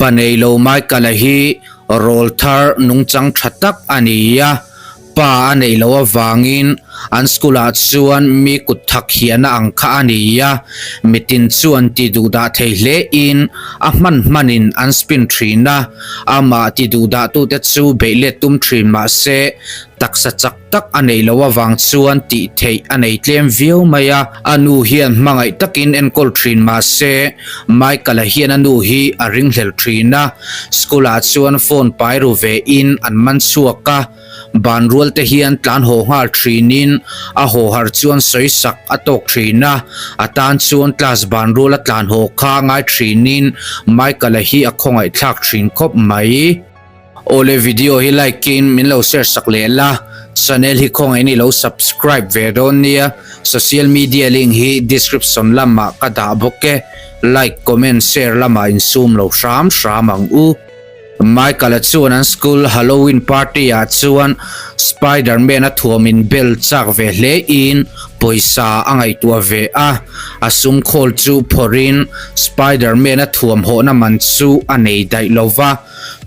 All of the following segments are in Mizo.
Pa nei lo Michael-a hi rawlthar nungchang tha tak a ni a, pa a neih loh avangin an school-ah chuan mi kut thak hiahna ang kha a ni a, mitin chuan ti duhdah thei hlein a hman hmanin an spin thin a, amah ti duhdahtute chu beih let tum thin mah se taksa chak tak a neih loh avang chuan tih theih a nei tlem viau mai a, a nu hian hmangaih takin enkawl thin mah se Michael-a hian a nu hi a ringhlel thin a, school-ah chuan phone pai ru ve in an man chhuak a, ban rual te hian tlan haw nghal thinin a haw har chuan sawi sak a tawk thin a, a tan chuan class ban rual a tlan haw kha ngai thinin Michael-a hi a khawngaih thlak thin khawp mai. Awle video hi like in min lo share sak leh la, channel hi khawngaih in i lo subscribe ve dawn nia, social media link hi description lamah ka dah bawk e, like comment share lamah insum lo hram hram ang u. Michael-a chuan an school Halloween party ah chuan Spider-Man a thuam in bel chak ve hle in pawisa a ngaihtuah ve a, a sum khawl chu phawrh in Spider-Man a thuam hawhna man chu a nei daih lo va,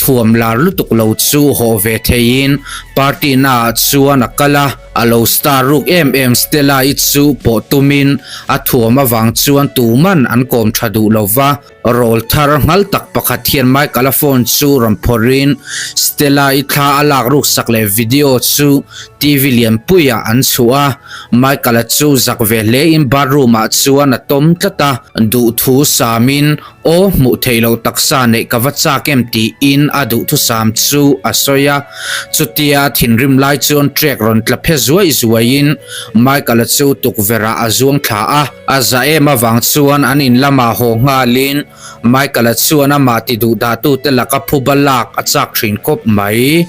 thuam lar lutuk lo chu hawh ve thei in party na ah chuan a kal a, a lo star ruk em em Stella-i chu pawh tum in a thuam avang chuan tuman an kawm tha duh lo va. Rawl thar nghal tak pakhat hian Michael-a phone chu rawn phawrhin Stella-i thla a lak ruk sak leh video chu TV lianpuiah an chhuah a. Michael-a chu zak ve hlein bathroom-ah chuan a tawm tlat a, duhthu samin aw hmuh theih loh taksa neih ka va chak em tiin a duhthusam chu a sawi a. Chutia thinrim lai chuan trek rawn tla phe zuai zuaiin Michael-a chu tukverh-ah a zuang thla a. A za em avang chuan an in lamah haw nghalin Michael-a chuan amah ti duh dahtute laka phuba lak a chak thin khawp mai.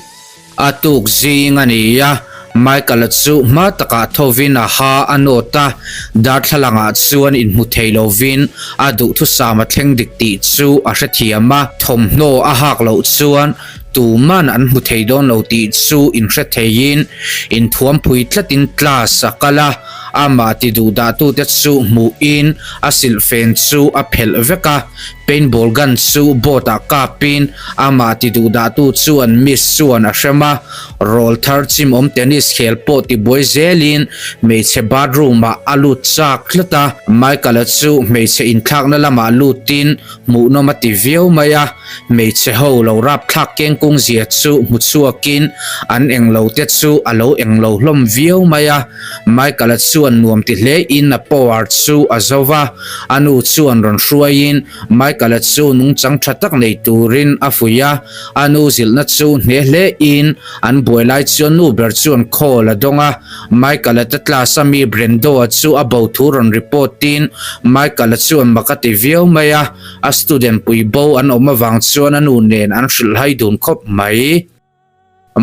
A tuk zing a ni a, Michael-a chu hma takah thovin a ha a nawt a, darthlalangah chuan inhmu thei lovin a duhthusam a thleng dik tih chu a hrethiam a, thawmhnaw a hak loh chuan tuman an hmu thei dawn lo tih chu inhre theiin inthuampui tlatin class a kal a. Amah ti duhdahtute chu hmuhin a silhfen chu a phelh vek a, paintball gun chu board ah kapin amah ti duhdahtu chuan miss chuan a hrem a, rawl thar chimawm tennis khel pawh tibuai zelin hmeichhe bathroom ah a lut chak tlat a, Michael-a chu hmeichhe inthlakna lamah lutin hmuhnawm a ti viau mai a. Hmeichhe ho lo rapthlak kengkung zia chu hmu chhuakin an englo te chu a lo englo hlawm viau mai a. Michael-a chuan nuam ti hlein a power chu a zo va, a nu chuan rawn hruaiin Michael-a chu nungchang tha tak nei turin a fuih a. A nu zilhna chu hne hlein an buai lai chuan nu ber chuan call a dawng a. Michael-a te class a mi Brendo-a chu a bo thu rawn report-in Michael-a chuan mak a ti viau mai a. A student pui bo an awm avang chuan a nu nen an hrilhhai dun khawp mai.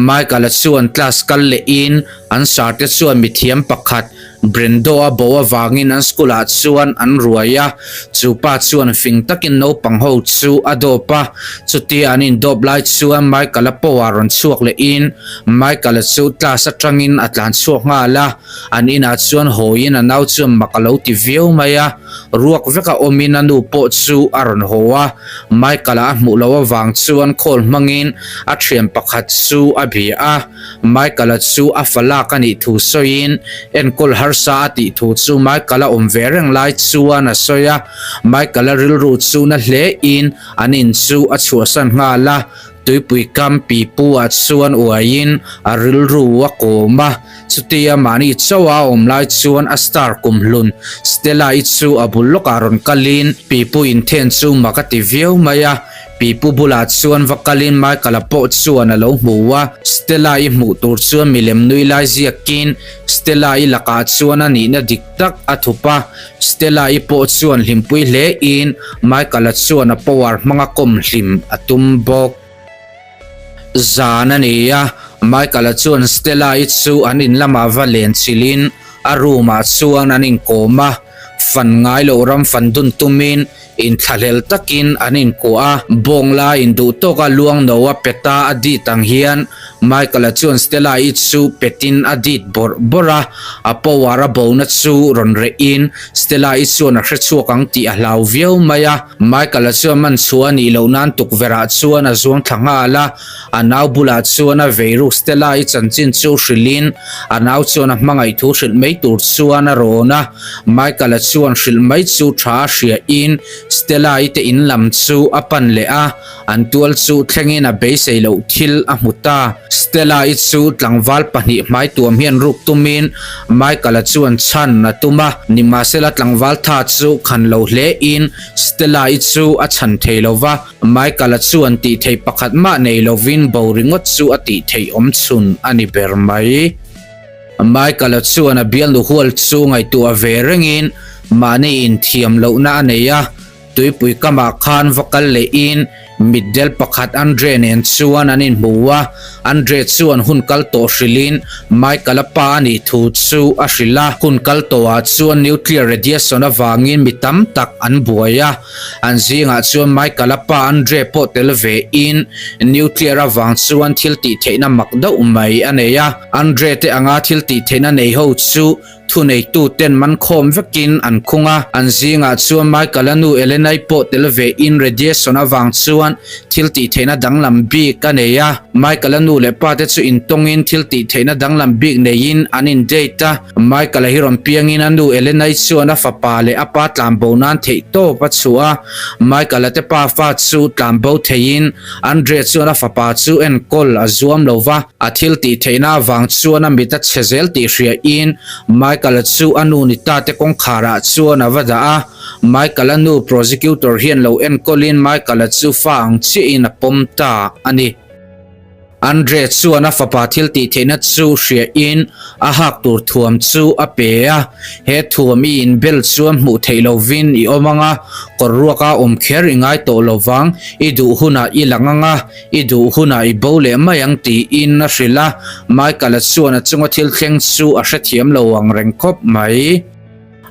Michael-a chuan class kal lehin an sir te chuan mithiam pakhat Brendo-a bo avangin an school-ah chuan an ruai a, chu pa chuan fing takin naupang ho chu a dawp a, chutia an indawp lai chuan Michael-a pawh rawn chhuak lehin Michael-a chu class atangin a tlan chhuak nghal a, an inah chuan hawiin a nau chuan mak a lo ti viau mai a. Ruak veka awmin a nu pawh chu a rawn haw a, Michael-a a hmuh loh avang chuan call hmangin a thian pakhat chu a bia a, Michael-a chu a fa lak a nih thu sawiin enkawl harsa a tih thu chu Michael-a awm ve reng lai chuan a sawi a, Michael-a rilru chu na hlein an in chu a chhuahsan nghal a. Tuipui kam pipu ah chuan uaiin a rilru a kawm a, chutia mahni chauh a awm lai chuan a star kumhlun Stella-i chu a bul lawkah rawn kalin pipu inthen chu mak a ti viau mai a, pipu bulah chuan va kalin Michael-a pawh chuan a lo hmu a, Stella-i hmuh tur chuan milem nui lai ziakin Stella-i lakah chuan a nihna dik tak a thup a, Stella-i pawh chuan hlimpui hle in Michael-a chuan a power hmanga kawm hlim a tum bawk. Zan a ni a, Michael-a chuan Stella-i chu an in lamah va len chilhin a room ah chuan an inkawm a, fan ngai loh ram fan dun tumin Inthlahlel takin an inkuah a, bawng la induh tawka luang no a pet a, a dit ang hian Michael-a chuan Stella-i chu petin a dit bawrh bawrh a, a power a bona chu rawn rehin Stella-i chuan a hrechhuak ang tih a hlau viau mai a. Michael-a chuan man chhuah a nih loh nan tukverh ah chuan a zuang thla nghal a, a nau bulah chuan a veiruk Stella-i chanchin chu hrilhin a nau chuan a hmangaih thu hrilh mai tur chuan a rawn a. Michael-a chuan hrilh mai chu tha a hriahin Stella-i te in lam chu a pan leh a. An tual chu thlengin a beisei loh thil a hmu ta. Stella-i chu tlangval pahnih hmai tuam hian ruk tumin Michael-a chuan chhan a tum a, nimahsela tlangval tha chu khan lo hlein Stella-i chu a chhan thei lo va, Michael-a chuan tih theih pakhat mah nei lovin bo ringawt chu a tih theih awm chhun a ni ber mai. Michael-a chuan a bialnu hual chu ngaihtuah ve rengin mahni inthiam lohna a nei a, Tuipui kamah khan va kal lehin mitdel pakhat Andre nen chuan an inhmu a, Andre chuan hun kal tawh hrilhin Michael-a pa a nih thu chu a hrilh a. Hun kal tawhah chuan nuclear radiation avangin mi tam tak an buai a, an zingah chuan Michael-a pa Andre pawh tel vein nuclear avang chuan thil tih theihna mak deuh mai a nei a. Andre te anga thil tih theihna nei ho chu Thuneituten man khawm vekin an khung a, an zingah chuan Michael-a nu Elena-i pawh tel ve in radiation avang chuan thil tih theihna danglam bik a nei a. Michael-a nu leh pa te chu intawngin thil tih theihna danglam bik neiin an in date a. Michael-a hi rawn piangin a nu Elena-i chuan a fapa leh a pa tlanbo nan theihtawp a chhuah a. Michael-a te pa fa chu tlanbo theiin Andre chuan a fapa chu enkawl a zuam lo va, a thil tih theihna avang chuan a mit a chhe zel tih hriain Michael-a chu a nu ni ta te kawngkharah chuan a va dah a. Michael-a nu prosecutor hian lo enkawlin Michael-a chu fa ang chiahin a pawm ta a ni. Andre chuan a fapa thil tih theihna chu hriain a hak tur thuam chu a pe a, He thuam i inbel chuan hmuh theih lovin i awm ang a, kawr ruaka awm kher i ngai tawh lo vang, i duh hunah i lang ang a, i duh hunah i bo leh mai ang tiin a hrilh a, Michael-a chuan a chunga thil thleng chu a hrethiam lo ang reng khawp mai.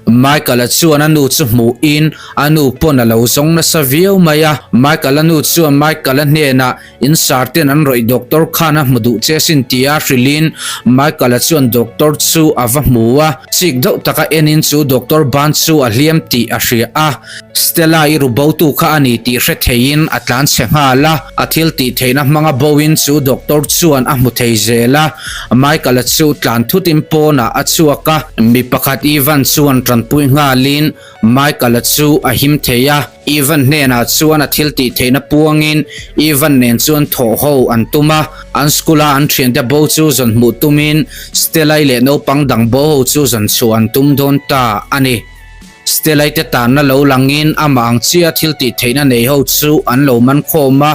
Michael-a chuan a nu chu hmuhin a nu pawn a lo zawng nasa viau mai a, Michael-a nu chuan Michael-a hnenah In sarten an rawih doctor khan a hmu duh che sin tia hrilhin Michael-a chuan doctor chu a va hmu a, chik deuh taka enin chu doctor ban chu a hliam tih a hria a, Stella-i ru botu kha a ni tih hre theiin a tlan chhe nghal a, a thil tih theihna hmanga boin chu doctor chuan a hmu thei zel a, Michael-a chu tlan thutin pawnah a chhuak a, mi pakhat Ivan chuan tanpui nghalin Michael-a chu a him thei a. Ivan hnenah chuan a thil tih theihna puangin Ivan nen chuan thawh ho an tum a, an school a an thiante bo chu zawn hmuh tumin Stella-i leh naupang dang bo ho chu zawn chhuah an tum dawn ta a ni. Stella-i te tanna lo langin amah ang chiah thil tih theihna nei ho chu an lo man khawm a,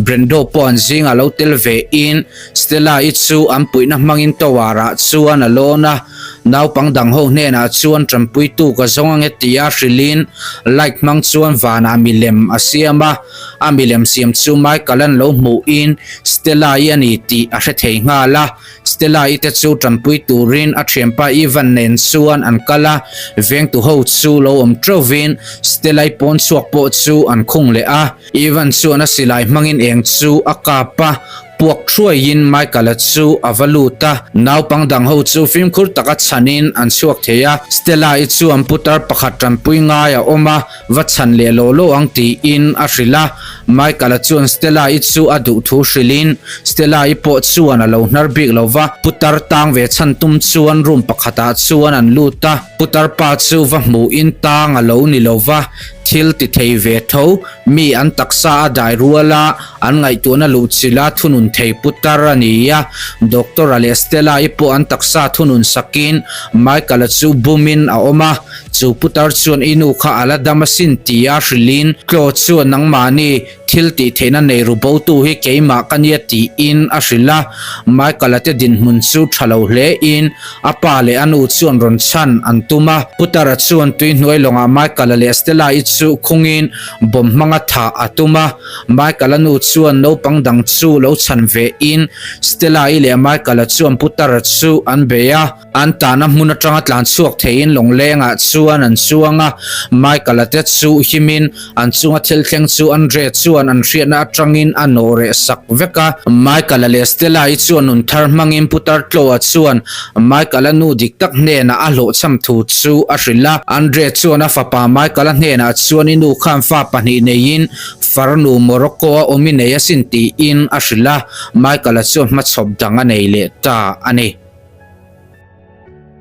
Brendo pawh an zingah lo tel ve in Stella-i chu an puihna hmangin tower ah chuan a lawn a, Naupang dang ho hnenah chuan tanpuitu ka zawng ange tia hrilhin light hmang chuan vanah milem a siam a, a milem siam chu Michael-a'n lo hmuhin Stella-i a ni tih a hre thei nghal a. Stella-i te chu tanpui turin a thianpa Ivan nen chuan an kal a, vengtu ho chu lo awm teuhvin Stella-i pawn chhuak pawh chu an khung leh a. Ivan chuan a silai hmangin eng chu a kap a, Puak thuaiin Michael-a chu a va lut a, naupang dang ho chu fimkhur taka chhanin an chhuak thei a. Stella-i chuan putar pakhat tanpui ngai a awm a, va chhan leh law law ang tiin a hrilh a. Michael-a chuan Stella-i chu a duh thu hrilhin Stella-i pawh chuan a lo hnar bik lo va, putar tang ve chhan tum chuan room pakhatah chuan an lut a. Putar pa chu va hmuhin tang a lo ni lo va, thil ti thei ve tho. Mi an taksa a dai rual a, an ngaihtuahna luhchilh a thunun thei putar a ni a. Doctor-a leh Stella-i pawh an taksa thunun sakin Michael-a chu bumin a awm a. Chu putar chuan i nu kha a la dam asin tia hrilhin Tlaw chuan nangmahni thil tih theihna nei ru botu hi keimah ka nia tiin a hrilh a. Michael-a te dinhmun chu tha lo hlein A pa leh a nu chuan rawn chhan an tum a, Putara chuan tui hnuai lawngah Michael-a leh Stella-i chu khungin bomb hmanga thah a tum a. Michael-a nu chuan naupang dang chu lo chhan vein Stella-i leh Michael-a chuan Putara chu an bei a. An tahna hmun atanga tlan chhuak theiin lawnglengah chuan. chuan an chuang a, Michael-a te chu himin an chunga thil thleng chu Andre chuan an hriatna atangin a nawh reh sak vek a. Michael-a leh Stella-i chuan nun thar hmangin Putar Tlaw-a chuan Michael-a nu dik tak hnenah a hlawhchham thu chu a hrilh a. Andre chuan a fapa Michael-a hnenah chuan i nu khan fa pahnih neiin farnu Morocco-a awm i nei asin tiin a hrilh a. Michael-a chuan hmachhawp dang a nei leh ta a ni.